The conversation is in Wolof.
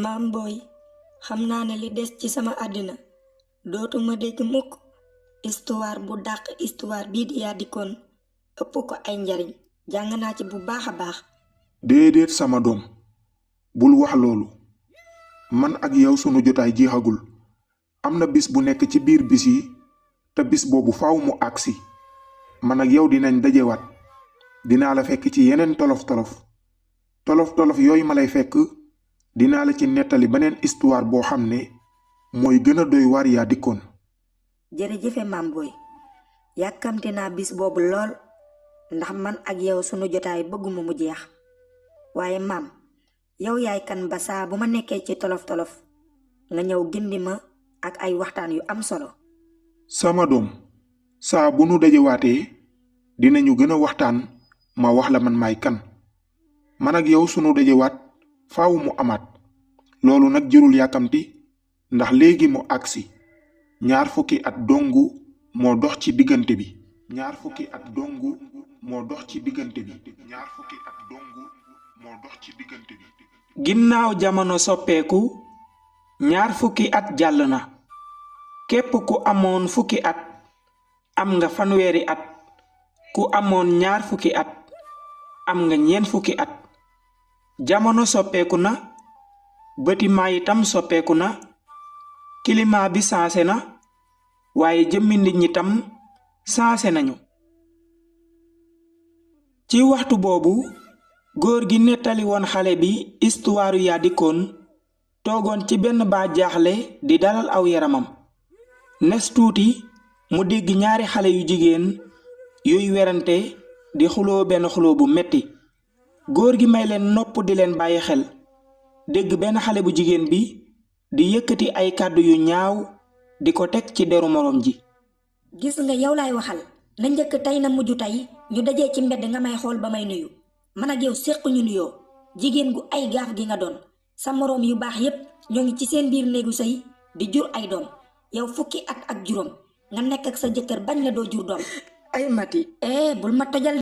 maam booy xam naa ne li des ci sama àddina dootuma dégg mukk histoire bu dàq histoire bii di yaa dikkoon ëpp ko ay njariñ jàng naa ci bu baax a baax. déedéet sama doom bul wax loolu man ak yow sunu jotaay jeexagul am na bis bu nekk ci biir bis yi te bis boobu faaw mu agsi man ak yow dinañ dajewaat dinaa la fekk ci yeneen tolof-tolof yooyu ma lay fekk dinaa la ci nettali beneen histoire boo xam ne mooy gën a doy waar yaa dikkoon. jërëjëfe maam booy yàkkamti naa bis boobu lool ndax man ak yow sunu jotaay bëgguma mu jeex waaye maam yow yaay kan ba saa bu ma nekkee ci tolof-tolof nga ñëw gindi ma ak ay waxtaan yu am solo. sama doom saa bu nu dajewaatee dinañu gën a waxtaan ma wax la man maay kan man ak yow sunu dajewaat faaw mu amaat loolu nag jërul yàkkamti ndax léegi mu agsi 20 at dongu moo dox ci diggante bi 20 at dongu moo dox ci diggante bi 20 at dongu moo dox ci diggante bi. ginnaaw jamono soppeeku 20 at jàll na képp ku amoon 10 at am nga 40 at ku amoon 20 at am nga 40 at jamono soppeeku na bâtiment itam soppeeku na climat bi saase na waaye jëmmi nit ñi tam saase nañu. ci waxtu boobu góor gi nettali woon xale bi histoire yaa dikkoon toogoon ci benn baa jaaxle di dalal aw yaramam nes tuuti mu dégg ñaari xale yu jigéen yuy werante di xuloo benn xuloo bu metti góor gi may leen nopp di leen bàyyi xel dégg benn xale bu jigéen bi di yëkkati ay kàddu yu ñaaw di ko teg ci deru moroom ji. gis nga yow laay waxal na njëkk tey na mujj tey ñu dajee ci mbedd nga may xool ba may nuyu man ak yow séq ñu nuyoo jigéen gu ay gaaf gi nga doon sa moroom yu baax yépp ñoo ngi ci seen biir néegu sëy di jur ay doom yow 10 at ak juróom nga nekk ak sa jëkkër bañ la doo jur doom. ay mati bul ma tojal.